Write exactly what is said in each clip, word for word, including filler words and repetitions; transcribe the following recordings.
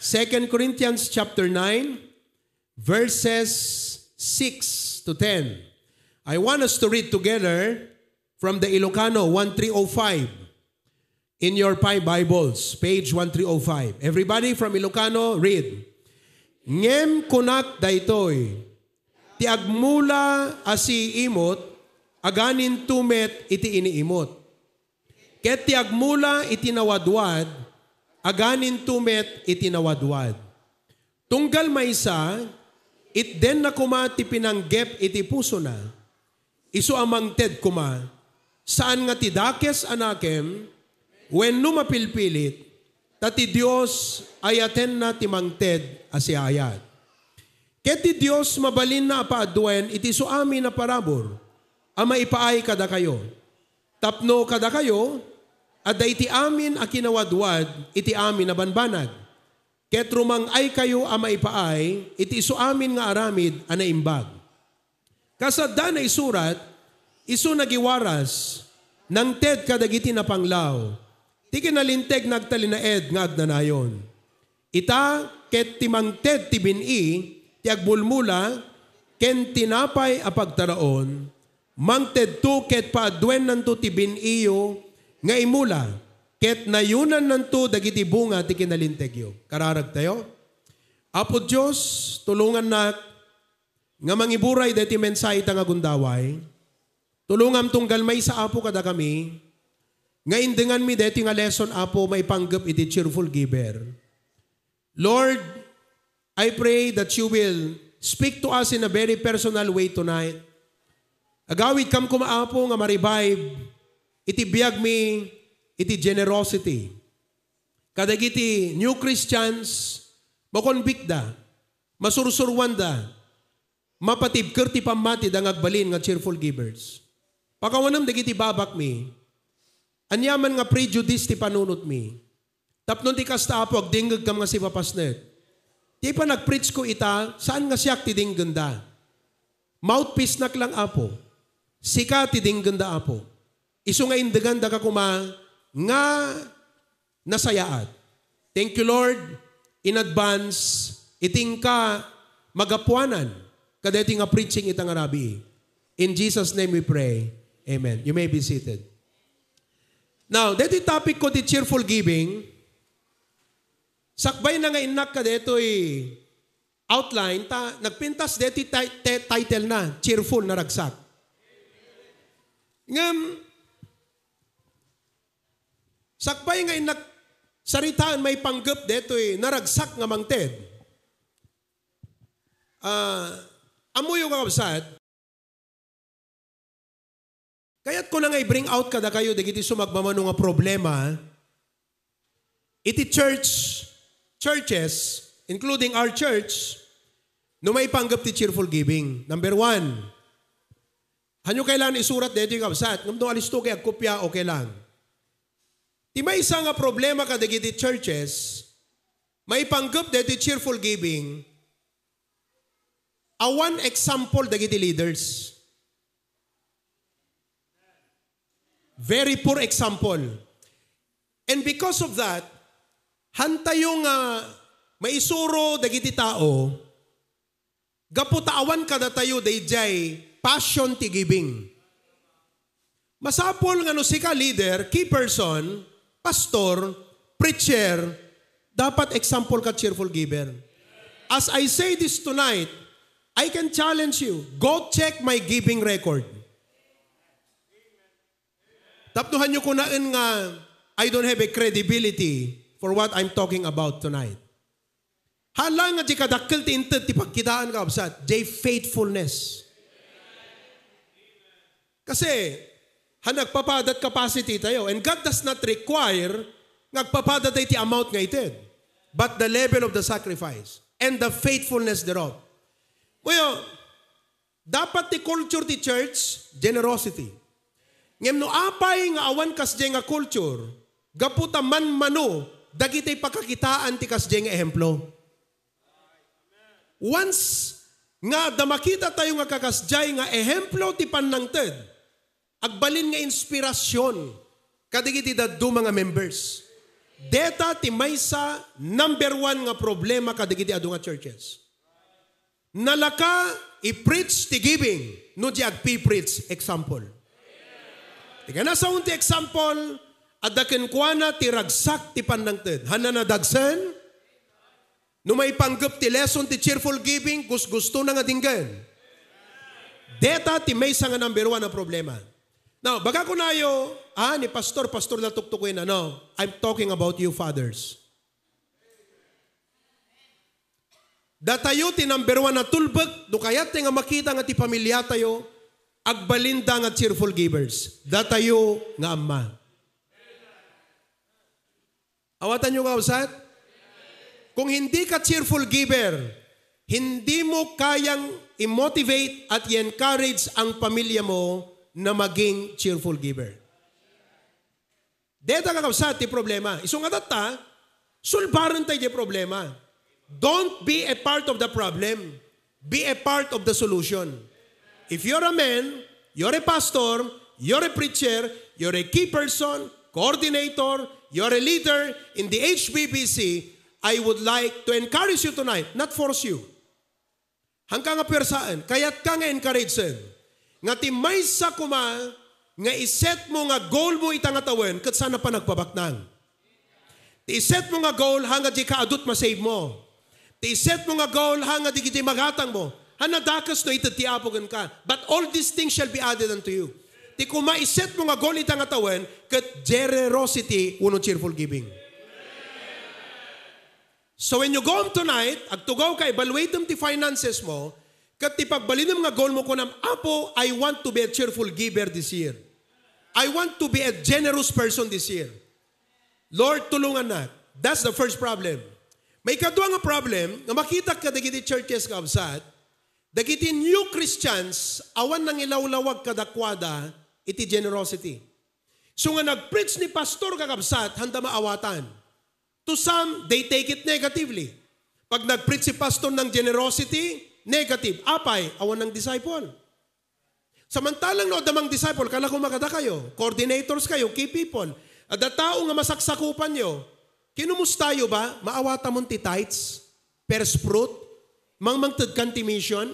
Second Corinthians chapter nine, verses six to ten. I want us to read together from the Ilocano one three oh five in your Pi Bibles, page one three oh five. Everybody from Ilocano, read. Ngem kunak daytoy, ti agmula a siimot, aganinto met iti iniimot. Ket ti agmula iti nawadwad, aganinto met iti nawadwad. Tunggal maysa, itdenna koma ti pinanggep iti pusona. Isu a mangted koma, saan nga ti dakes a nakem wenno mapilpilit, ta ti Dios ayatenna ti mangted a siaayat. Ket ti Dios mabalinna a paaduen iti isu amin a parabur a maipaay kadakayo. Tapno kadakayo, adda iti amin a kinawadwad iti amin a banbanag. Ket rumang-aykayo a maipaay iti isu amin nga aramid a naimbag. Kas adda naisurat, isu nagiwaras, nangted kadagiti napanglaw, ti kinalinteg nga agtalinaed nga agnanayon. Ita ket ti mangted ti bin-i, ti agmulmula, ken tinapay a pagtaraon, mangtedto ket paaduennanto ti bin-iyo nga imula, ket nayunannanto dagiti bunga ti kinalintegyo. Kararagtayo? Apo Dios, tulongannak nga mangiburay daytoy mensahe ta nga gundaway. Tulongam tunggal maysa, Apo, kadakami, nga indenganmi daytoy nga lesson, Apo, maipanggep iti cheerful giver. Lord, I pray that you will speak to us in a very personal way tonight. Agawidkam koma, Apo, nga ma-revive iti biagmi iti generosity. Kadagiti new Christians, makonbikda, masursurwanda, mapatibker ti pammatida nga agbalin nga cheerful givers. Pakawanem dagiti babakmi. Aniaman nga prejudice ti panunotmi. Tapno ti kasta, Apo, agdingngegkam nga sipapasnek. Ti panagpreach ko ita, saan nga siak ti dinggenda? Mouthpiece-nak lang, Apo. Sika ti dinggenda, Apo. Isu nga indengandaka koma nga nasayaat. Thank you, Lord, in advance, iti inka magapuanan kadaytoy nga preaching ita nga rabii. In Jesus' name we pray. Amen. You may be seated. Now, daytoy topic ko ti cheerful giving. Sakbay na nga innak kadaytoy outline, ta nagpintas daytoy ti-, ti-, title na, cheerful, naragsak. Ngem, sakbay nga innak saritaen maipanggep daytoy naragsak nga mangted. Ah, ammoyo, kakabsat, kayatko na nga i-bring out kadakayo dagiti sumagmamano nga problema iti church, churches, including our church, no maipanggep ti cheerful giving. Number one, hanyo kailangan isurat daytoy, kabsat. Ngem no alisto kay agkopia, okay lang. Ti maysa nga problema kadagiti churches, maipanggep daytoy cheerful giving, awan example dagiti leaders. Very poor example. And because of that, hantayo nga maisuro dagiti tao, gapu ta awan kadatayo daydiay passion ti giving. Masapul nga no sika leader, key person, pastor, preacher, dapat example ka, cheerful giver. As I say this tonight, I can challenge you. Go check my giving record. Tapno hanyo kunaen nga I don't have a credibility for what I'm talking about tonight. Hala nga di kadakkel ti inted ti pagkitaan, kabsat, jay faithfulness. Kasi, ha, nagpapadat capacity tayo, and God does not require nga agpapada tayo ti amount nga ited, but the level of the sacrifice and the faithfulness thereof. Muyo, dapat ti culture ti church, generosity. Ngem no apay nga awan kasdiay nga culture, gapu ta manmano dagiti pakakitaan ti kasdiay nga ehemplo. Once nga adda makita tayo nga kakasdiay nga ehemplo ti pannangted, agbalin nga inspirasyon kadagiti dadduma nga members. Deta ti maysa number one nga problema kadagiti adu nga churches. Nalaka i-preach ti giving no di agpi-preach example. Ti kanasaon ti example, adda kenkuana ti ragsak ti pannangted. Hanna nadagsen? No maipanggep ti lesson ti cheerful giving, gusgustona nga dinggen. Deta ti maysa nga number one a problema. Now, baga kunayo, ah, ni pastor, pastor na tuktukoy na. No, I'm talking about you fathers. Datayo ti number one a tulbek, no kayat nga makita nga ti pamiliatayo, agbalinda nga cheerful givers. Datayo nga amma. Awatanyo nga kabsat? Kung hindi ka cheerful giver, hindi mo kayang i-motivate at i-encourage ang pamilya mo na maging cheerful giver. Deta nga kabsat ti problema. Isu nga datta, sulbaren tayo di problema. Don't be a part of the problem. Be a part of the solution. If you're a man, you're a pastor, you're a preacher, you're a key person, coordinator, you're a leader in the H B B C, I would like to encourage you tonight, not force you. Hangka nga puwersaen, kayatka nga encourageen, nga ti maysa koma nga iset mo nga goal mo ita nga tawen, ket saan a panagbabaknang. Ti iset mo nga goal, ha nga di kaadut masave mo. Ti iset mo nga goal, ha nga di gidi magatang mo. Ha nadakes no ited ti Apo kenka. But all these things shall be added unto you. Ti koma iset mo nga goal ita nga tawen, ket generosity wenno cheerful giving. So when you go home tonight, agtugaw ka, evaluate mo ti finances mo, ket ti pagbalinem nga goal mo, kunam, "Apo, I want to be a cheerful giver this year. I want to be a generous person this year. Lord, tulungannak." That's the first problem. Maikadua nga problem, nga makitak kadagiti churches nga kabsat, dagiti new Christians, awan nangilawlawag kadakuada iti generosity. So nga nag-preach ni pastor, kakabsat, handa maawatan. To some, they take it negatively. Pag nag-preach si pastor ng generosity, negative. Apay, awan ng disciple. Samantalang no, adda mang disciple, kala ko makada kayo, coordinators kayo, key people. Adda tao nga masaksakupan nyo. Kinumusta yo ba? Maawatan mo ti tithes, first fruit, mangmangted kan ti mission?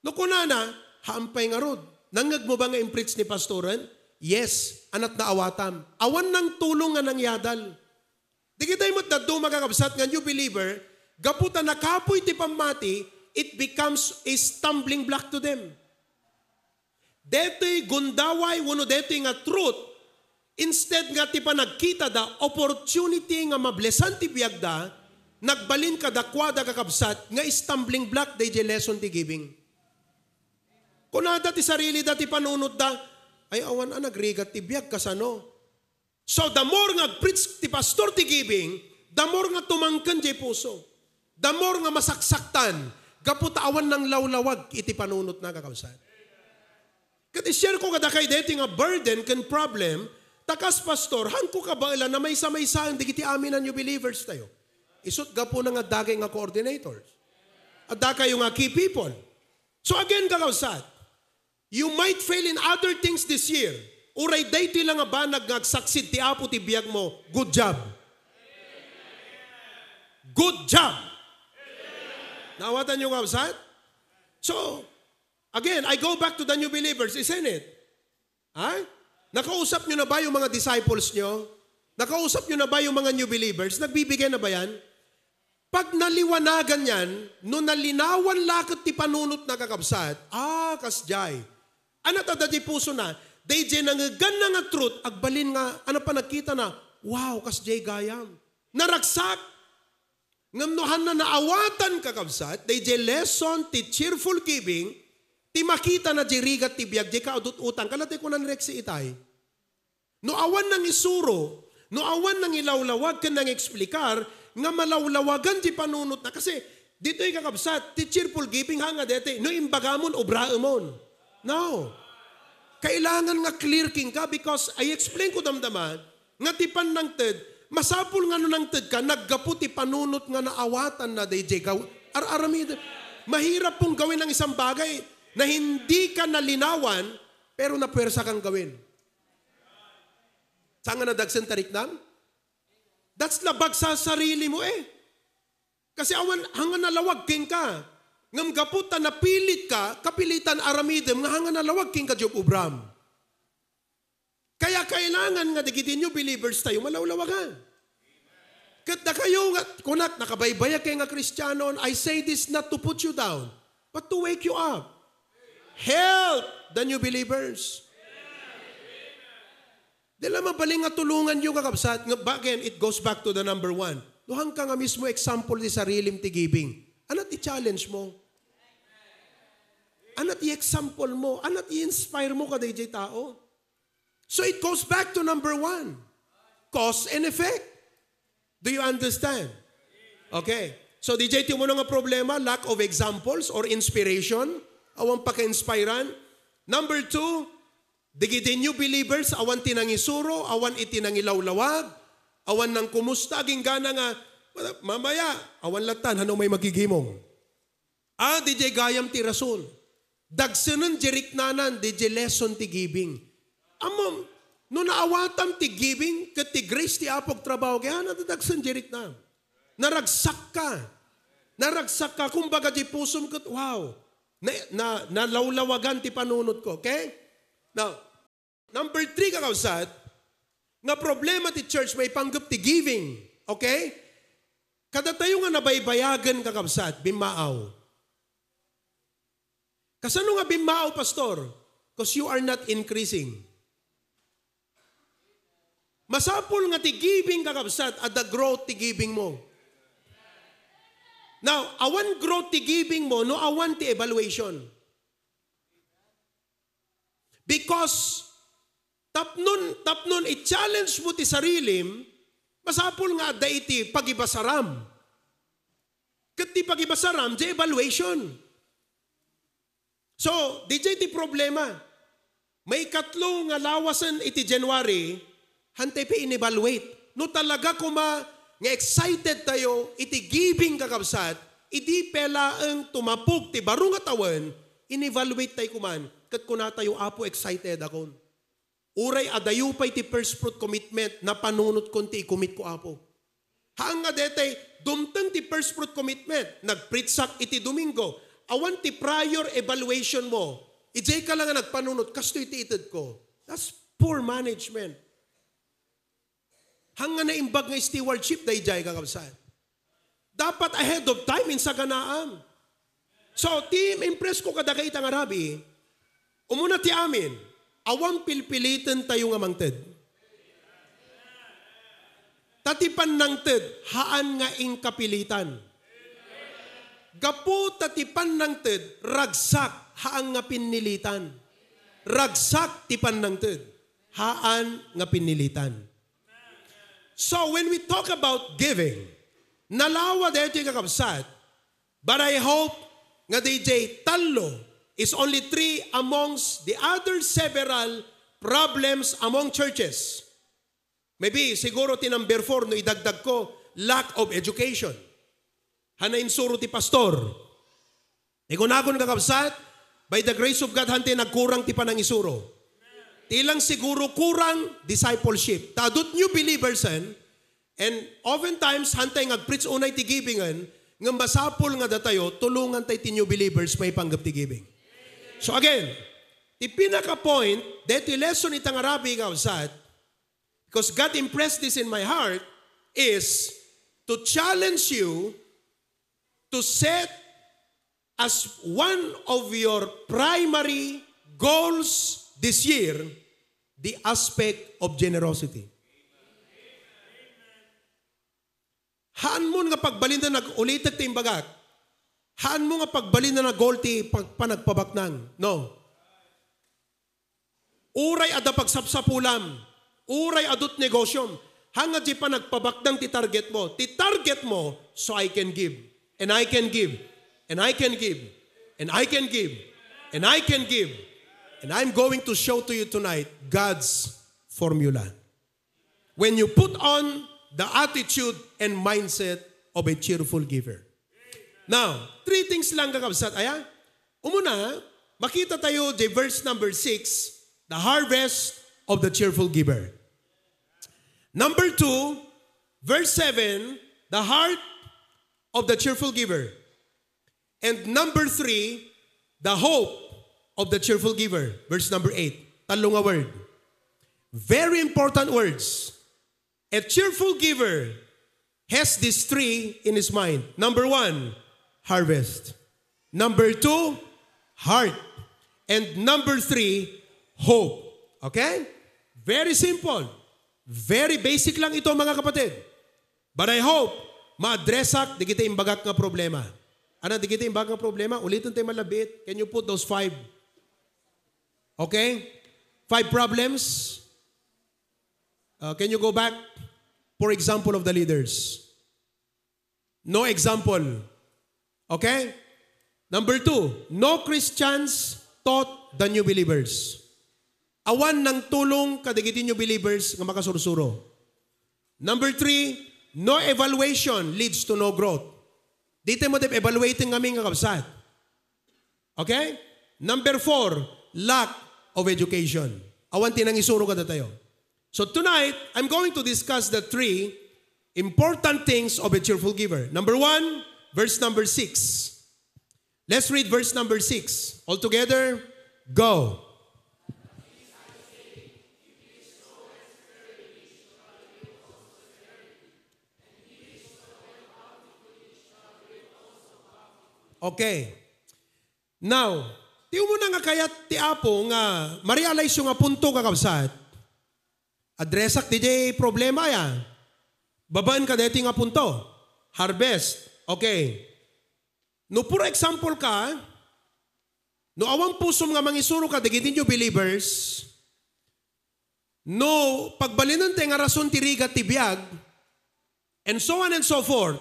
No kunana, "Haampay ngarud. Nangngeg mo ba nga in-preach ni pastoren?" "Yes, anat naawatam." Awan nang tulong nga nangyadal. Dagitoy met dadduma, kakabsat, nga new believer, gapu ta nakapoy ti pammati, it becomes a stumbling block to them. Detoy gundaway wenno detoy nga truth, instead nga ti panagkitada, opportunity nga mablesan ti biagda, nagbalin kadakuada, kakabsat, nga stumbling block daydiay lesson ti giving. Kunada ti sarilida ti panunotda, "Ay, awan a nagrigat ti biag, kasano?" So, the more nga ag-preach ti pastor ti giving, the more nga tumangken diay puso. The more nga masaksaktan, gapu ta awan nanglawlawag iti panunotna, kakabsat. Ket i-share ko kadakay daytoy nga burden ken problem, ta kas pastor, haanko kabaelan a maysa-maysaen dagiti amin a new believers tayo. Isut' gapuna nga adda kay nga coordinators. Adda kayo nga key people. So again, kakabsat, you might fail in other things this year. Uray daytoy la nga banag nga agsaksid ti Apo ti biag mo. Good job. Good job. Naawatan nyo, kabsat? So, again, I go back to the new believers, isn't it? Ha? Nakausap nyo na ba yung mga disciples nyo? Nakausap nyo na ba yung mga new believers? Nagbibigay na ba yan? Pag naliwanagan yan, no nalinawan la ket ti panunotna, kakabsat, ah, kasdiay. Anat adda diay pusona, daydiay nangeganna nga truth, agbalin nga, ano pa nagkitana, wow, kasdiay gayam. Naragsak. Ngem no haanna naawatan, kakabsat, daydiay lesson ti cheerful giving, ti makitana diay rigat ti biag, diay kaadut-utang, kala ti kuna ni Rexy itay. No awan nangisuro, no awan nangilawlawag ken nangexplikar nga malawlawagan ti panunotna. Kasi ditoy, kakabsat, ti cheerful giving, ha nga deti, no imbagamon, obraemon. No. Kailangan nga clear kenka because I explain ko damdama nga ti pannangted, masapul nga no nangted ka, naggapu ti panunot nga naawatanna daydiay gaw-, ar-aramid. Mahirap pong gawin ang isang bagay na hindi ka nalinawan, pero napuwersa kang gawin. Saan nga nadagsen tariknam? That's labag sa sarili mo eh. Kasi awan, hanga nalawag kenka. Ngem gapu ta napilit ka, kapilitan aramidem nga hanga nalawag kenka diay obram. Kaya kailangan nga dagiti new believers tayo malawlawagan. Ket dakayo nga, kunak, nakabaybayag kayo nga Kristianon, I say this not to put you down, but to wake you up. Help the new believers. Di la mabalin nga tulungan yo, kakabsat. Nga, ba, again, it goes back to the number one. No, hangka nga mismo example ti sarilim ti giving. Anat i-challenge mo? Anat i-example mo? Anat i-inspire mo kadaydiay tao? So it goes back to number one. Cause and effect. Do you understand? Okay. So, diay ti umuna nga problema, lack of examples or inspiration. Awan paka-inspiran. Number two, dagiti new believers, awan ti nangisuro, awan iti nangilawlawag, awan nangkumusta, agingga nga, "Mamaya, awan latta, hano may magigimong?" Ah, diay gayam ti rason. Dagsenen diay riknanan, diay lesson ti giving. Ammom, no naawatam ti giving, ket ti grace ti Apo agtrabaho, kaya nadadagsen diay rikna. Naragsakka. Naragsakka. Kumbaga, diay pusom ket, wow. Na, na, nalawlawagan ti panunot ko, okay? Now, number three, kakabsat, nga problema ti church maipanggep ti giving. Okay? Kadatayo nga nabaybayagen, kakabsat, bimmaaw. Kasano nga bimmaaw, Pastor? 'Cause you are not increasing. Masapul nga ti giving, kakabsat, adda growth ti giving mo. Now, awan growth ti giving mo no awan ti evaluation. Because tapnon, tapnon i-challenge mo ti sarilim, masapul nga adda iti pagibasaram. Ket ti pagibasaram, diay evaluation. So, diay ti problema. Maikatlo nga lawasen iti January, hantay pay in-evaluate. No talaga koma nga excited tayo iti giving, kakabsat, idi pay laeng tumapog ti baro nga tawen, in-evaluate tayo koman, ket kuna tayo, "Apo, excited akon." Uray adayo pay ti first fruit commitment, napanunotkon ti i-commit ko, Apo. Haan nga detay, dumteng ti first fruit commitment, nagpreachak iti Domingo, awan ti prior evaluation mo, idiay ka lang nga nagpanunot, "Kastoy ti itedko." That's poor management. Haan nga naimbag nga stewardship daydiay, kakabsat. Dapat ahead of time, insaganaam. So, ti impress ko kadakayo ita nga rabii, umuna ti amin, awan pilpiliten tayo nga mangted. Ta ti pannangted, haan nga inkapilitan. Gapu ta ti pannangted, ragsak, haan nga pinnilitan. Ragsak ti pannangted, haan nga pinnilitan. So when we talk about giving, nalawa daytoy, kakabsat, but I hope nga diay tallo is only three amongst the other several problems among churches. Maybe, siguro ti number four no idagdag ko, lack of education. Haan nga insuro ti pastor. Igunagong, kakabsat, by the grace of God, hantay nagkurang ti panangisuro. Ti lang siguro kurang discipleship. Ta adut new believers, and, and oftentimes, hantay nga agpreach unay ti giving, ngem masapul nga datayo, tulongan tay ti new believers maipanggep ti giving. So again, ti pinaka point, deti lesson ita nga rabii, kakabsat, because God impressed this in my heart, is to challenge you to set as one of your primary goals this year the aspect of generosity. Haan mo nga pagbalin nga nag-ulitek ti imbagak. Haan mo nga pagbalin nga goal ti pag-, panagpabaknang. No. Uray adda pagsapsapulam, uray adut negosiom, haan nga diay panagpabaknang ti target mo. Ti target mo, so I can give, and I can give, and I can give, and I can give, and I can give. And I'm going to show to you tonight God's formula. When you put on the attitude and mindset of a cheerful giver. Now, three things lang, kakabsat, aya? Umuna, makita tayo di verse number six, the harvest of the cheerful giver. Number two, Verse seven, the heart of the cheerful giver. And number three, the hope of the cheerful giver. Verse number eight. Tallo nga word. Very important words. A cheerful giver has these three in his mind. Number one, harvest. Number two, heart. And number three, hope. Okay? Very simple. Very basic lang ito, mga kapatid. But I hope, ma-addressak dagiti imbagak nga problema. Ano, dagiti imbagak nga problema? Uliton tayo malabit. Can you put those five? Okay? Five problems. Uh, can you go back? For example of the leaders. No example. Okay? Number two, no Christians taught the new believers. Awan nangtulong kadagiti new believers nga makasursuro. Number three, no evaluation leads to no growth. Dita mo evaluating kami nga kabsat. Okay? Number four, lack of education. Awan ti nangisuro kadatayo. So tonight, I'm going to discuss the three important things of a cheerful giver. Number one, verse number six. Let's read verse number six. All together, go. Okay. Now, ti umuna nga kayat ti Apo nga ma-realize-yo nga punto, kakabsat, addressak diay problema aya. Babaen kadaytoy nga punto. Harvest. Okay. No, for example ka, no awan pusom nga mangisuro kadagiti new believers, no pagbalinenta nga rason ti rigat ti biag, and so on and so forth,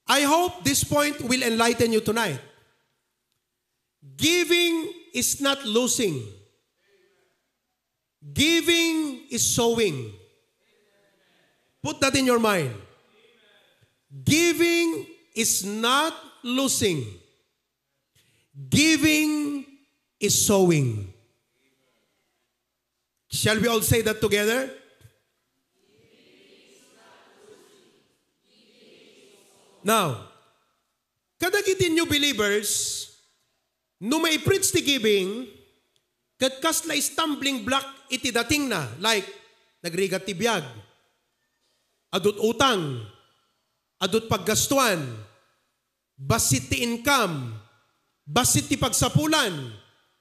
I hope this point will enlighten you tonight. Giving is not losing. Giving is sowing. Put that in your mind. Giving is not losing. Giving is sowing. Shall we all say that together? Now, kadagiti new believers, no mai-preach ti giving, ket kasla stumbling block iti datingna, like, nagrigat ti biag, adut utang, adut paggastuan, bassit ti income, bassit ti pagsapulan,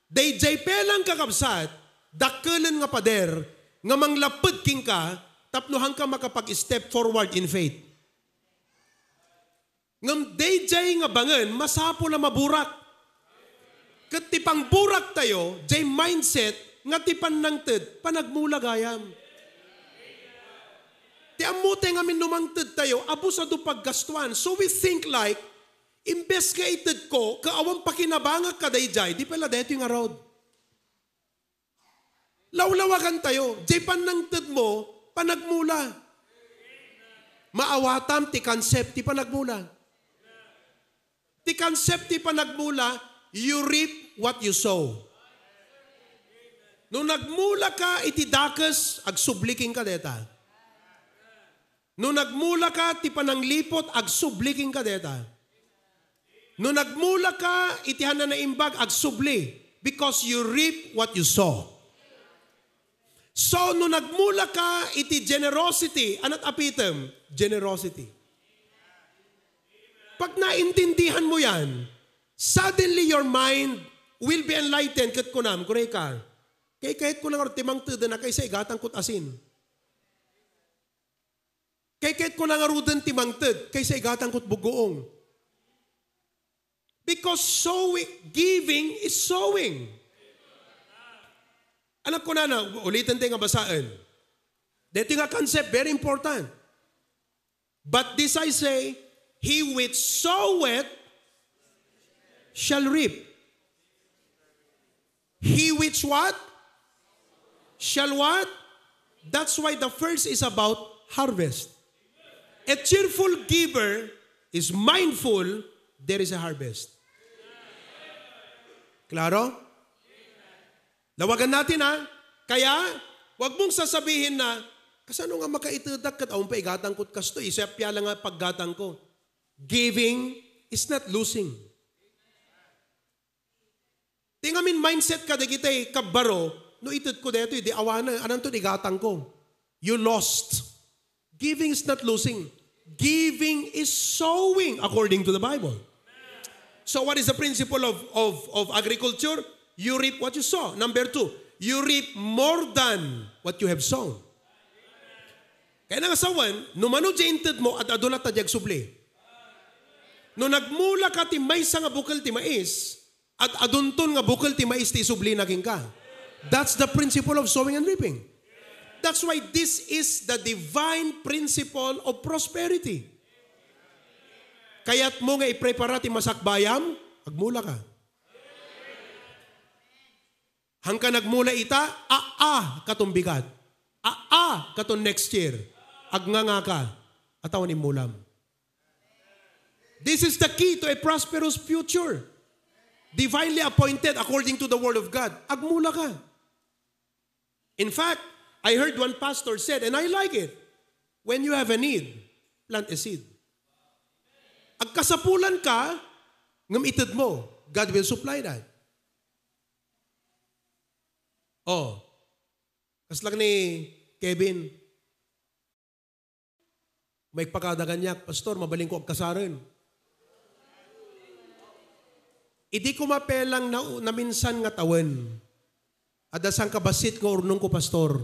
daydiay pay lang, kakabsat, dakkelen nga pader nga manglapped kenka tapno haanka makapag-step forward in faith. Ngem daydiay nga bangen, masapul a maburak. Ket ti pangburaktayo, diay mindset nga ti pannangted, panagmula gayam. Ti ammotayo ngamin no mangtedtayo, abus adu paggastuan. So we think like, imbes nga itedko, ket awan pakinabangak kadaydiay, di pala daytoy ngarud. Lawlawagantayo, diay pannangtedmo, panagmula. Maawatam ti concept ti panagmula. Ti concept ti panagmula, you reap what you sow. No nagmula ka iti dakes, agsubli kenka deta. No nagmula ka ti panangliput, agsubli kenka deta. No nagmula ka iti haanna naimbag, agsubli, because you reap what you sow. So, no nagmula ka iti generosity, anat apitem? Generosity. Pag naintindihan mo yan, suddenly your mind will be enlightened. Ket kunam, "Kureka, kay kayat ko lang ti mangteden a kaysa igatang kot asin." Kay kayat ko nangaruden ti mangted, kaysa igatang kot bugoong. Because sowing, giving is sowing. Anak ko nana, ulitan tayo nga basaen. Dito nga concept, very important. But this I say, he which soweth shall reap. He which what? Shall what? That's why the first is about harvest. A cheerful giver is mindful there is a harvest. Klaro? Lawagan natin, ha? Kaya, wag mong sasabihin na, Kasano nga makaitedak ket awan pay igatangko kastoy? Isu apay la nga paggatangko. Giving is not losing. Ti ngamin mindset kadagiti kabbaro, no itedko daytoy, di awanen, ananto igatangko? You lost. Giving is not losing. Giving is sowing according to the Bible. So what is the principle of, of, of agriculture? You reap what you sow. Number two, you reap more than what you have sown. Kaya nga sawen, no mano diay intedmo, ad-adu latta diay agsubli. No nagmula ka ti maysa nga bukel ti mais, ad-adunton nga bukel ti mais ti isublina kenka. That's the principle of sowing and reaping. That's why this is the divine principle of prosperity. Kayatmo nga iprepara ti masakbayam, agmula ka. Hangka nagmula ita, aa, katon bigat. Aa, katon next year. Agnganga ka, at awan immulam. This is the key to a prosperous future. Divinely appointed according to the Word of God. Agmula ka. In fact, I heard one pastor said, and I like it, "When you have a need, plant a seed." Agkasapulan ka, ngem itedmo, God will supply that. Oh, kaslak ni Kevin, maikpakada kaniak, "Pastor, mabalinko agkasaren." Idi koma pay lang na, naminsan nga tawen, adda sangkabassit nga urnongko, Pastor,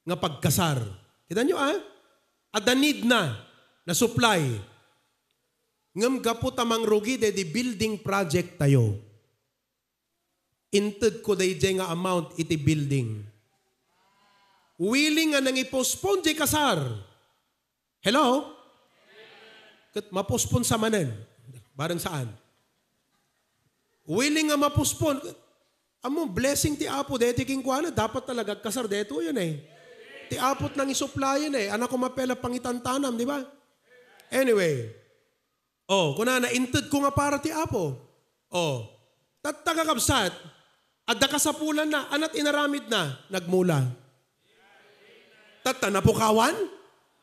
nga pagkasar. Kita nyo, ah? Adda need na, na-supply. Ngem gapu ta mangrugi daydi building project tayo, intedko daydiay nga amount iti building. Willing nga nangi-postpone diay kasar. Hello? Ket ma-postpone sa manen. Bareng saan? Willing nga ma-postpone. Ammo, blessing ti Apo daytoy kenkuana, dapat talaga agkasar daytoyen eh. Ti Apo't nangisupplyan eh. Ania koma pay la pangitantanam, di ba? Anyway. Oh, kunana, "Intedko nga para ti Apo." Oh. Tatta, kakabsat, adda kasapulanna, ania't inaramidna? Nagmula. Tatta, napukawan?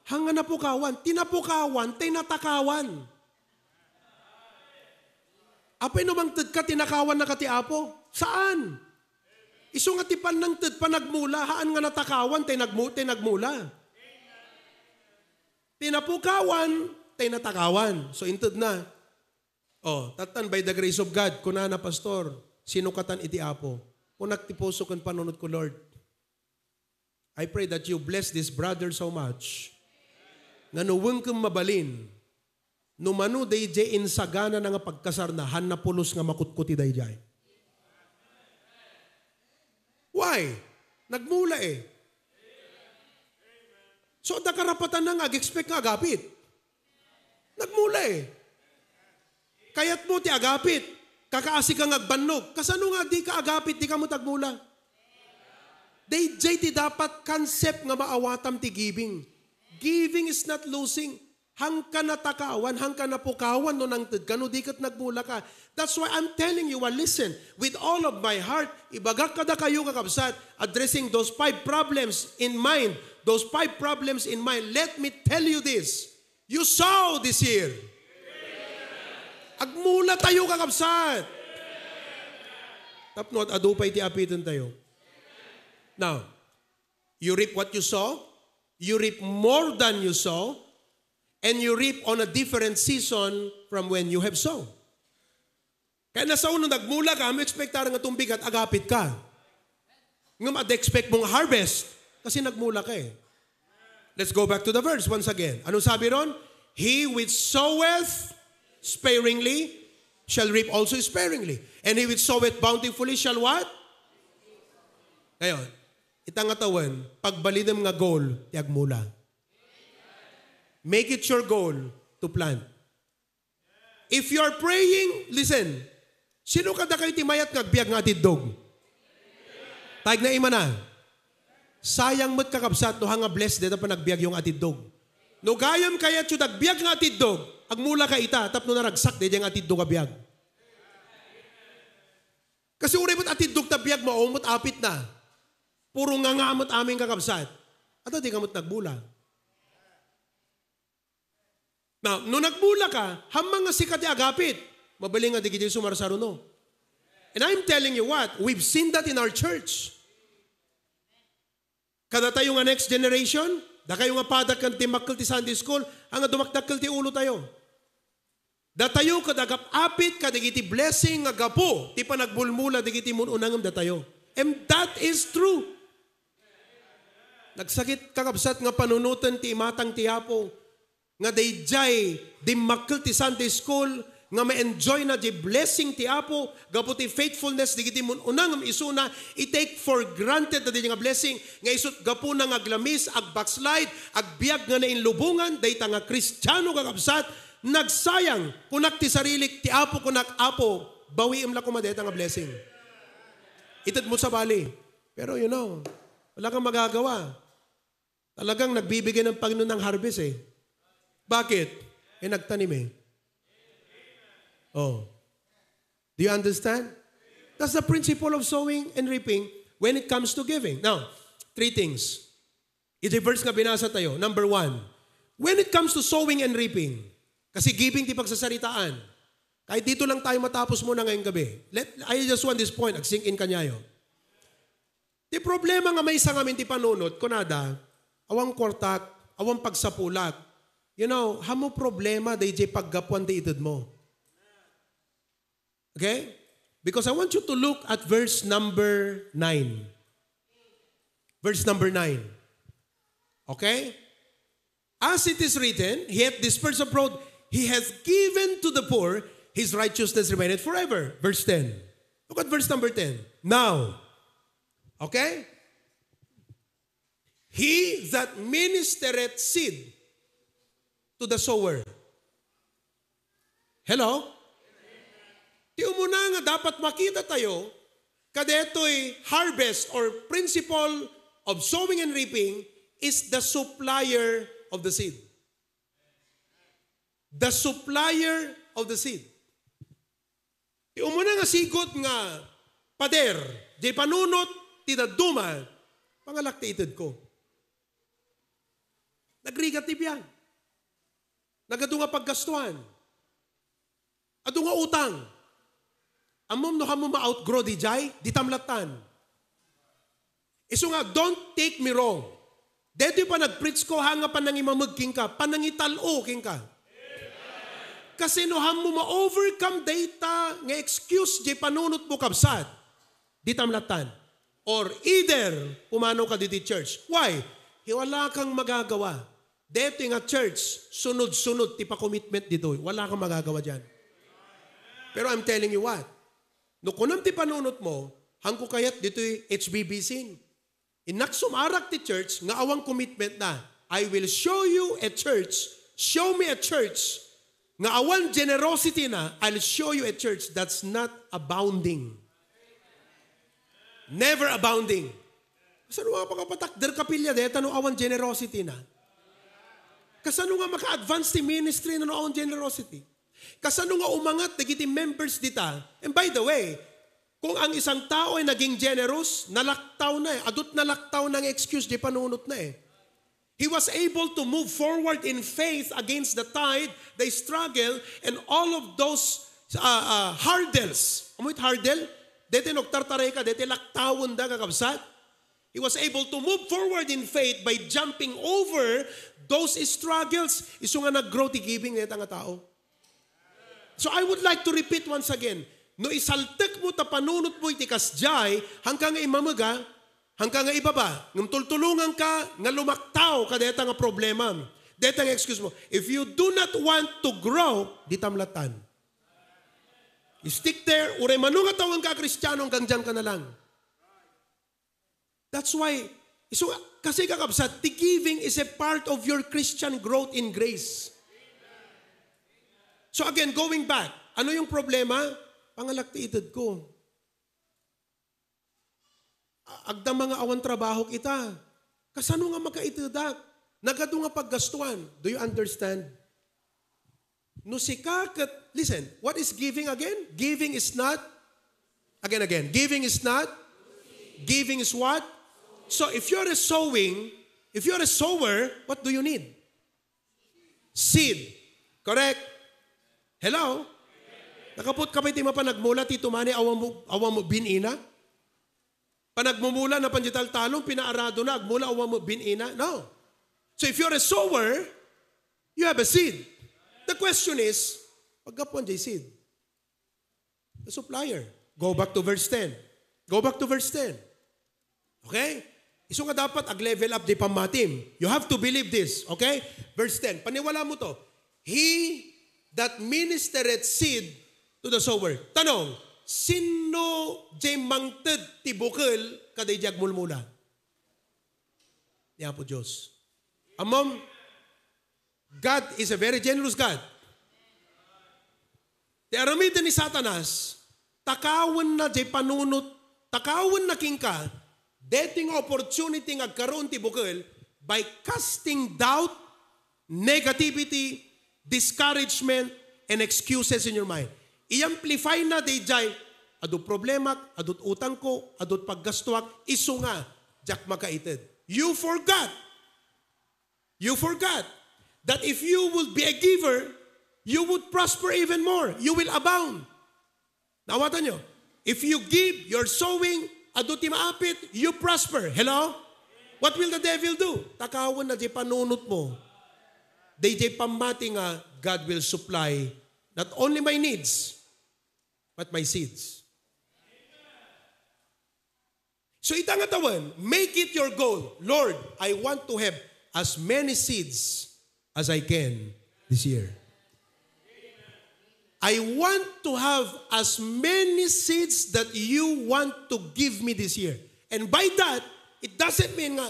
Haan nga napukawan. Ti napukawan, tay natakawan. Apay no mangtedka, tinakawannaka ti Apo? Saan? Isu nga ti pannangted, panagmula, haan nga natakawan, tay nagmu-, tay nagmula. Ti napukawan, tay natakawan. So, intedna. Oh, tattan, by the grace of God, kunana, "Pastor, sinukatan iti Apo." Kunak ti puso ken panunotko, "Lord, I pray that you bless this brother so much nga no wen ken mabalin, no mano daydiay insaganana nga pagkasarna, haan napulos nga makutkuti daydiay." Why? Nagmula eh. So, adda karapatanna nga ag-expect nga agapit. Nagmula eh. Kayatmo ti agapit, kakaasi ka nga agbannog. Kasano nga di ka agapit, di ka met agmula? Daydiay ti dapat concept nga maawatam ti giving. Giving is not losing. Hangka natakawan, hangka napukawan no nangted ka, no di ket nagmula ka. That's why I'm telling you, ah, listen, with all of my heart, ibagak kadakayo, kakabsat, addressing those five problems in mind, those five problems in mind, let me tell you this. You sow this year. Agmula tayo, kakabsat. Tapno ad-adu pay ti apiten tayo. Now, you reap what you sow, you reap more than you sow, and you reap on a different season from when you have sown. Kaya nasa uno, nagmula ka, mo expectar nga tumbigat, agapit ka. Ngem adda expect mong harvest, kasi nagmula ka eh. Let's go back to the verse once again. Anong sabi ron? "He which soweth sparingly shall reap also sparingly. And he which soweth bountifully shall what?" Ngayon, ita nga tawen, pagbalinem nga goal, ti agmula. Make it your goal to plant. If you are praying, listen, sino kadakayo ti mayat nga agbiag nga atiddog? Tayeg na imana. Sayang met, kakabsat, no haan nga blessed dayta panagbiagyo nga atiddog. No gayam kayatyo dagbiag nga atiddog, agmula ka ita, tapno naragsak daydiay nga atiddog a biag. Kasi uray met atiddog ta biag, mao met apit na. Puro nga nga met amin, kakabsat. Adda dika met nagbula. Now, no nagbula ka, hammang nga sika ti agapit, mabalin nga dagiti sumarsaruno. And I'm telling you what, we've seen that in our church. Kadatayo nga next generation, dakayo nga padak ken timmakkel ti Sunday school, ania nga dumakdakkel ti ulotayo. Datayo ket agap-apit kadagiti blessing nga gapu ti panagbulmula dagiti mun-unangem datayo. And that is true. Nagsakit, kakabsat, nga panunoten ti imatang ti Apo, nga daydiay dimmakkel ti Sunday school, nga ma-enjoy na di blessing ti Apo, gapu ti faithfulness digiti mun-unangem isuna, i-take for granted na di nga blessing, nga isut gapuna nga aglamis, agbackslide, agbiag nga nainlubongan, dayta nga Kristiano, kakabsat, nagsayang, kunak ti sarilik, ti Apo, kunak, Apo, bawiim la koma dayta nga blessing. Itedmo sabali. Pero you know, wala kang magagawa. Talagang nagbibigay ng Panginoon ng harvest eh. Bakit? Eh, nagtanim eh. Oh. Do you understand? That's the principle of sowing and reaping when it comes to giving. Now, three things. Iti verse nga binasa tayo, number one, when it comes to sowing and reaping, kasi giving ti pagsasaritaan. Kahit dito lang tayo matapos muna ngayong gabi. Let, I just want this point, ag-sink in kaniayo. Ti problema nga maysa ngamin ti panunot, kunada, awan kwartak, awan pagsapulak. You know, haanmo problema dayjay paggapuan ti itedmo. Okay? Because I want you to look at verse number nine. Verse number nine. Okay? As it is written, "He hath dispersed abroad, he hath given to the poor, his righteousness remaineth forever." Verse ten. Look at verse number ten. Now, okay? "He that ministereth seed to the sower." Hello? Ti umuna nga dapat makita tayo, kadetoy harvest or principle of sowing and reaping is the supplier of the seed. The supplier of the seed. Ti umuna nga sigud nga pader, di panunot ti dadduma, pangalak ti itedko. Nagrigat ti biag. Nagadu nga paggastuan. Adu nga utang. Ammom no haanmo ma-outgrow dijay, ditam lattan. Isu nga, don't take me wrong. Detoy panagpreach ko, haan nga panangimameg kenka, panangital-o kenka. Kasi no haanmo ma-overcome dayta nga excuse jay panunotmo, kabsat, ditam lattan. Or either, pumanaw ka ditoy church. Why? Wala kang magagawa. Detoy nga church, sunod-sunod ti pa-commitment ditoy. Wala kang magagawa diyan. Pero I'm telling you what, no kunam ti panunotmo, haanko kayat ditoy H B B C. Innak sumarak ti church nga awan commitment na. I will show you a church, show me a church nga awan generosity na, I'll show you a church that's not abounding. Never abounding. Kasano nga pakapatakder kapilya deta no awan generosity na? Kasano nga maka-advance ti ministry na no awan generosity? Kasano nga umangat dagiti members dita? And by the way, kung ang isang tao ay naging generous, nalaktaw na eh. Adut nalaktaw na nga excuse di panunot na eh. He was able to move forward in faith against the tide, the struggle, and all of those uh, uh, hurdles. Amoy hurdle? Dete nagtartaray ka, dete laktawon da, kakabsat. He was able to move forward in faith by jumping over those struggles. Isu nga nag-grow ti giving deta nga tao. So I would like to repeat once again, no isaltekmo ta panunotmo iti kasdiay, haanka nga imamega, haanka nga ibaba, ngem tultulonganka nga lumaktaw kadeta nga problema, deta nga excuse mo. If you do not want to grow, ditam lattan. You stick there, uray mano nga tawenka a Kristiano, hanggang diyan ka na lang. That's why, isu, kasi kakabsat, the giving is a part of your Christian growth in grace. So again, going back, ano yung problema? Pangalak ti itedko. A-, agdama nga awan trabahok ita. Kasano nga makaitedak? Nagadu nga paggastuan. Do you understand? No sika ket, listen, what is giving again? Giving is not, again, again, giving is not, giving is what? So if you're a sowing, If you're a sower, what do you need? Seed. Correct? Hello? Nakaput ka ba iti mapan agmula ti tumani awan mo, awan mo bin-ina? Panagmumula na pandital talong, pinaarado na, agmula awan mo bin-ina? No. So if you're a sower, you have a seed. The question is, paggapuan jay seed? The supplier. Go back to verse ten. Go back to verse ten. Okay? Isu nga dapat ag-level up di pammatim. You have to believe this. Okay? Verse ten. Paniwala mo to. He that ministereth seed to the sower. Tanong, sino jay mangted ti bukel kada iti agmulmula? Ni Apo Dios. Ammom, God is a very generous God. Ti aramiden ni Satanas, takawenna jay panunot, takawenna kenka, daytoy nga opportunity nga agkaroon ti bukel by casting doubt, negativity, discouragement, and excuses in your mind. I-amplify na dayjay, adu problemak, adut utangko, adut paggastuak, isu nga, diak makaited. You forgot You forgot that if you will be a giver, you would prosper even more. You will abound. Naawatan nyo? If you give, you're sowing, adu ti maapit, you prosper. Hello? What will the devil do? Takawan na di panunot mo. Dayjay pammati nga God will supply not only my needs, but my seeds. So ita nga tawen, make it your goal. Lord, I want to have as many seeds as I can this year. I want to have as many seeds that you want to give me this year. And by that, it doesn't mean nga,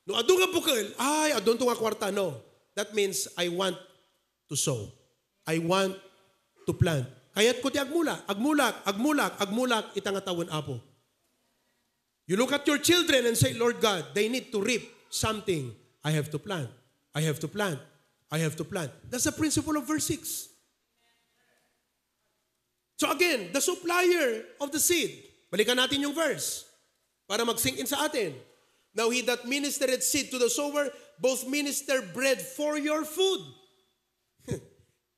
no adu nga bukel, ay, adunto nga kwarta. No. That means I want to sow. I want to plant. Kayatko ti agmula, agmulak, agmulak, agmulak, ita nga tawen, Apo. You look at your children and say, "Lord God, they need to reap something. I have to plant. I have to plant. I have to plant." That's the principle of verse six. So again, the supplier of the seed. Balikan natin yung verse para mag-sink in sa atin. "Now he that ministereth seed to the sower, both minister bread for your food."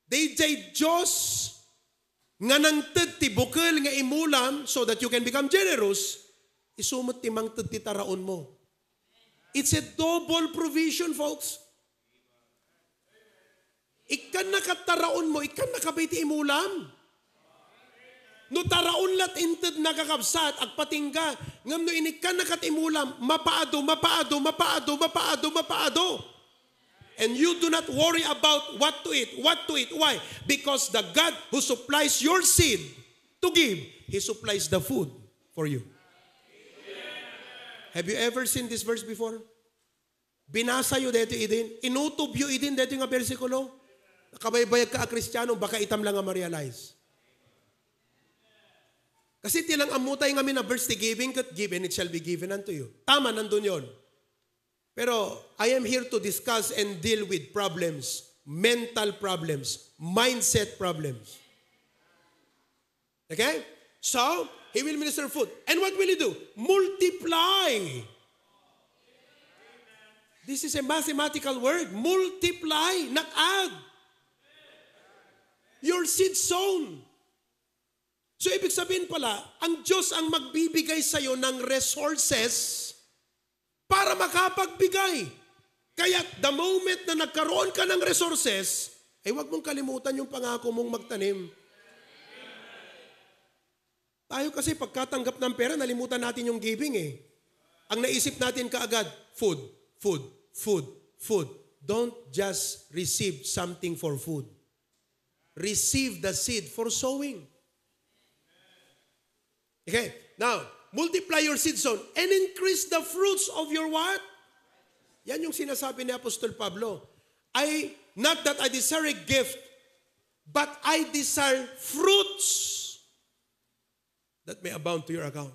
Dayjay Dios nga nangted ti bukel nga imulam so that you can become generous, isu met ti mangted ti taraon mo. It's a double provision, folks. Ikkan na kat taraon mo, ikkan na kabay ti imulam. No taraon lat inted na kakabsat, agpatingga. Ngem no inikkan na kat imulam, mapaado, mapaado, mapaado, mapaado, mapaado. And you do not worry about what to eat, what to eat. Why? Because the God who supplies your seed to give, He supplies the food for you. Have you ever seen this verse before? Binasa yo daytoy idin, inutob yo idin daytoy nga bersikulo. Nakabaybayag ka a Kristiano, baka itam lang nga ma-realize. Kasi ti lang ammo tay ngamin a verse ti giving, ket "Give and it shall be given unto you." Tama, nandun yon. Pero I am here to discuss and deal with problems, mental problems, mindset problems. Okay? So, he will minister food. And what will he do? Multiply. This is a mathematical word. Multiply, not add. Your seed sown. So, ibig sabihin pala, ang Diyos ang magbibigay sa'yo ng resources para makapagbigay. Kaya the moment na nagkaroon ka ng resources, ay wag mong kalimutan yung pangako mong magtanim. Tayo kasi pagkatanggap ng pera, nalimutan natin yung giving eh. Ang naisip natin kaagad, food, food, food, food. Don't just receive something for food. Receive the seed for sowing. Okay, now, multiply your seed sown and increase the fruits of your what? Yan yung sinasabi ni Apostol Pablo. "I, not that I desire a gift, but I desire fruits that may abound to your account."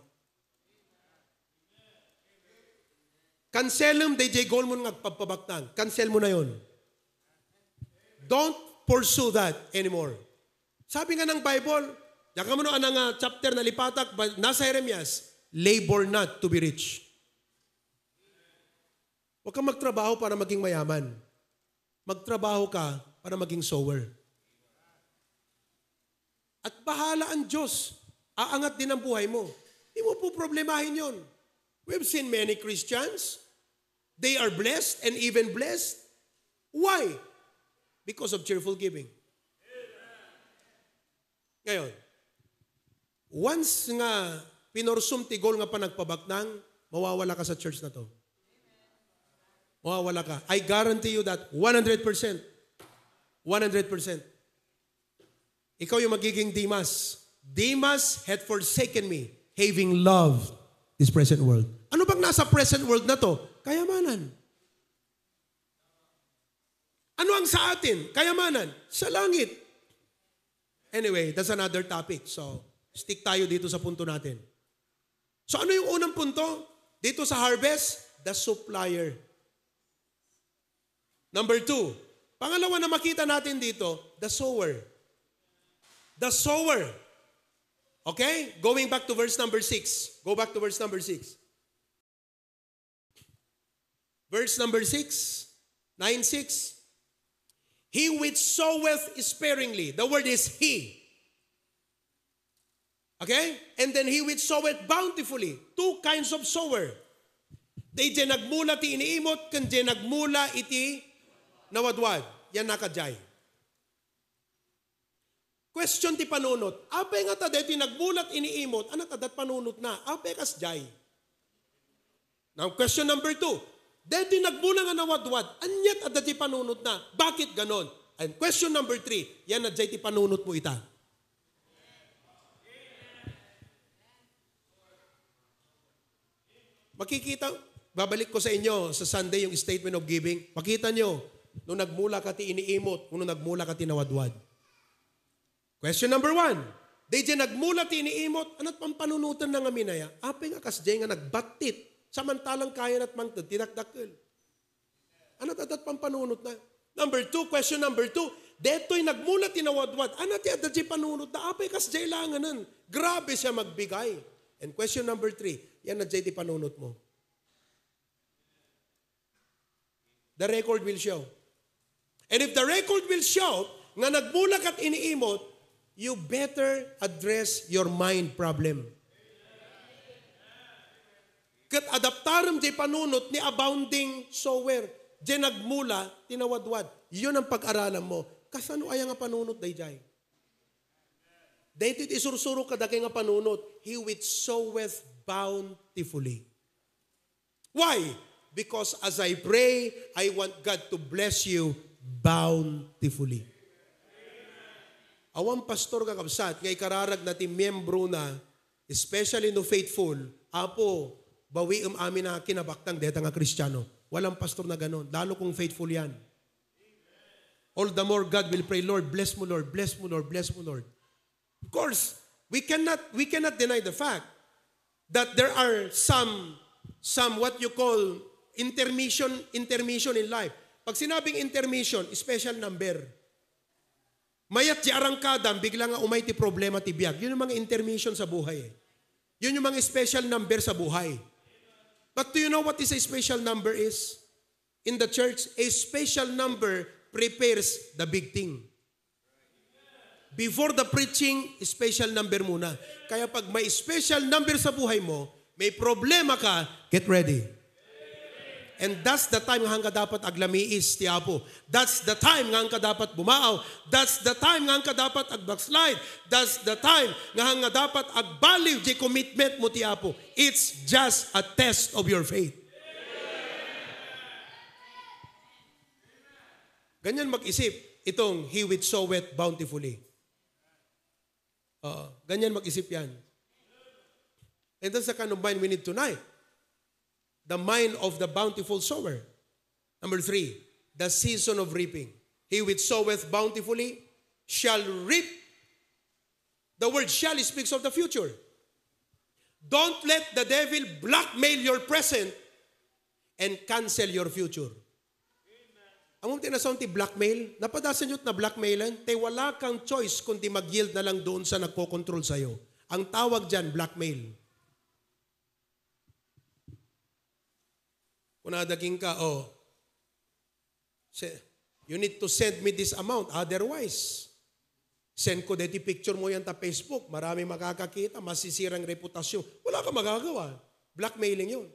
Cancelem dayjay goal mo nga agpabpabaknang. Cancel mo na yon. Don't pursue that anymore. Sabi nga ng Bible, diak ammo no anang chapter nalipatak, but nasa Jeremias, "Labor not to be rich." Huwag kang magtrabaho para maging mayaman. Magtrabaho ka para maging sower. At bahala ang Diyos. Aangat din ang buhay mo. Di mo po problemahin yon. We've seen many Christians. They are blessed and even blessed. Why? Because of cheerful giving. Ngayon, once nga pinursum ti goal nga panagpabaknang, mawawala ka sa church na to. Mawawala ka. I guarantee you that one hundred percent. One hundred percent. Ikaw yung magiging Demas. "Demas had forsaken me, having loved this present world." Ano bang nasa present world na to? Kayamanan. Ano ang sa atin? Kayamanan. Sa langit. Anyway, that's another topic. So, stick tayo dito sa punto natin. So, ano yung unang punto? Dito sa harvest, the supplier. Number two, pangalawa na makita natin dito, the sower. The sower. Okay? Going back to verse number six. Go back to verse number six. Verse number six, nine six. "He which soweth sparingly." The word is he. Okay? "And then he which soweth bountifully." Two kinds of sower. Daydiay nagmula ti iniimot, ken diay nagmula iti nawadwad. Yan nakajay. Question ti panunot. Apay nga ta daytoy nagmula ti iniimot, ania ti adda ti panunotna? Apay kasjay? Now, question number two. Daytoy nagmula nga nawadwad, ania ti adda ti panunotna? Bakit ganon? And question number three, yan na jay ti panunot mo ita. Makikita, babalik ko sa inyo sa Sunday yung statement of giving. Makita nyo, no nagmula ka ti iniimot, no nagmula ka ti nawadwad. Question number one, daydiay nagmula ti iniimot, ania ti pampanunotenna ngamin aya? Apay nga kasjay nga nagbattit, samantalang kayana ti mangted ti dakdakkel. Ania ti adda ti pampanunotna? Number two, question number two, daytoy nagmula ti nawadwad. Ania ti adda jay panunotna? Apay kasjay laengen. Grabe siya magbigay. And question number three, yan na jay ti panunot mo. The record will show. And if the record will show nga nagmula ka ti iniimot, you better address your mind problem. Ket adaptarem jay panunot ni abounding sower, jay nagmula ti nawadwad. Yun ang pag-aralan mo. Kasano aya nga panunot dayjay? Daytoy ti isursuro kadagay nga panunot, "He which soweth bountifully." Why? Because as I pray, I want God to bless you bountifully. Awan pastor, kakabsat, nga ikararagna ti miembro na, especially no faithful, "Apo, bawiem amin a kinabaknang deta nga Kristiano." Walang pastor na ganon, lalo kung faithful yan. All the more God will pray, "Lord, bless mo, Lord, bless mo, Lord, bless mo, Lord." Of course, we cannot, we cannot deny the fact that there are some, some what you call intermission, intermission in life. Pag sinabing intermission, special number. Mayat di arangkada, bigla nga umay ti problema ti biag. Yun yung mga intermission sa buhay eh. Yun yung mga special number sa buhay. But do you know what is a special number is? In the church, a special number prepares the big thing. Before the preaching, special number muna. Kaya pag may special number sa buhay mo, may problema ka, get ready. And that's the time nga hangka dapat aglamiis ti Apo. That's the time nga hangka dapat bumaaw. That's the time nga hangka dapat agbackslide. That's the time nga hangka dapat agbaliw di commitment mo ti Apo. It's just a test of your faith. Ganyan mag-isip itong "He which soweth bountifully." Oo, ganyan mag-isip yan. And that's the kind of mind we need tonight. The mind of the bountiful sower. Number three, the season of reaping. "He which soweth bountifully shall reap." The word "shall" speaks of the future. Don't let the devil blackmail your present and cancel your future. Ammom ti nasaon ti blackmail? Napadasan yot na blackmailan? Te, wala kang choice kundi mag-yield na lang doon sa nagkokontrol sa'yo. Ang tawag dyan, blackmail. Kunada kenka, "Oh, se-, you need to send me this amount, otherwise, send ko deti picture mo yan ta Facebook, marami makakakita, masisira ang reputasyon." Wala ka magagawa. Blackmailing yun.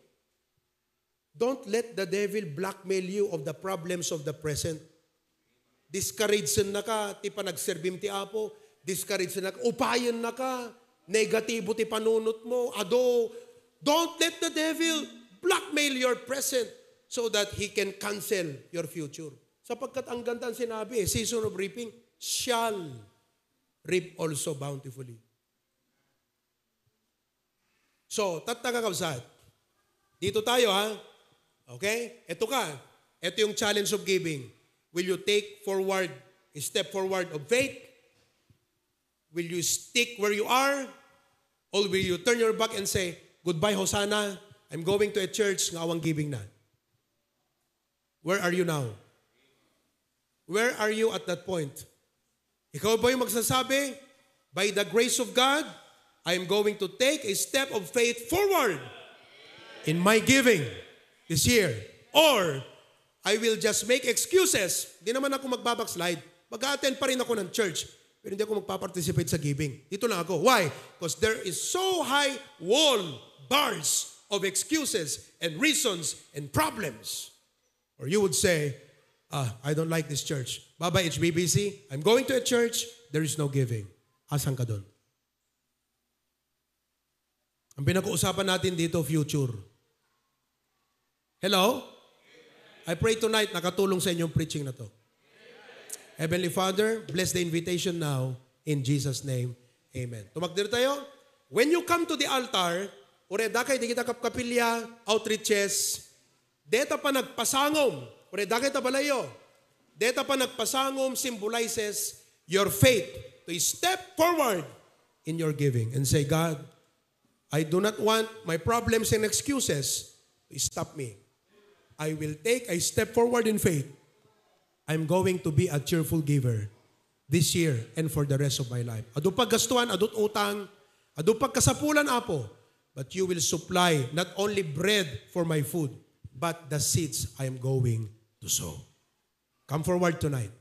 Don't let the devil blackmail you of the problems of the present. Discourage na ka ti panagserbim ti Apo. Discourage na ka. Upayen na ka. Negatibo ti panunot mo. Ado. Don't let the devil blackmail your present so that he can cancel your future. Sapagkat ang ganda ang sinabi, eh, season of reaping, shall reap also bountifully. So, tatta, kakabsat. Dito tayo, ha? Okay? Ito ka. Ito yung challenge of giving. Will you take forward, a step forward of faith? Will you stick where you are? Or will you turn your back and say, "Goodbye, Hosanna. I'm going to a church nga awan giving na." Where are you now? Where are you at that point? Ikaw ba yung magsasabi, "By the grace of God, I am going to take a step of faith forward in my giving this year." Or, "I will just make excuses. Di naman ako magbabackslide. Mag-attend pa rin ako ng church. Pero hindi ako magpa-participate sa giving. Dito lang ako." Why? Because there is so high wall, bars of excuses and reasons and problems. Or you would say, "Ah, I don't like this church. Bye-bye, H B B C. I'm going to a church, there is no giving." Asan ka doon? Ang pinag-uusapan natin dito, future. Hello? I pray tonight, nakatulong sa inyong preaching na to. Heavenly Father, bless the invitation now. In Jesus' name, amen. Tumakder tayo. When you come to the altar, uray dakay di kita kapkapilya, outreaches, deta pa nagpasangom, uray dakay ta balayo, deta pa nagpasangom symbolizes your faith to step forward in your giving and say, "God, I do not want my problems and excuses to stop me. I will take a step forward in faith. I'm going to be a cheerful giver this year and for the rest of my life." Adu paggastuan, adu utang, adu pagkasapulan, Apo, but you will supply not only bread for my food, but the seeds I am going to sow. Come forward tonight.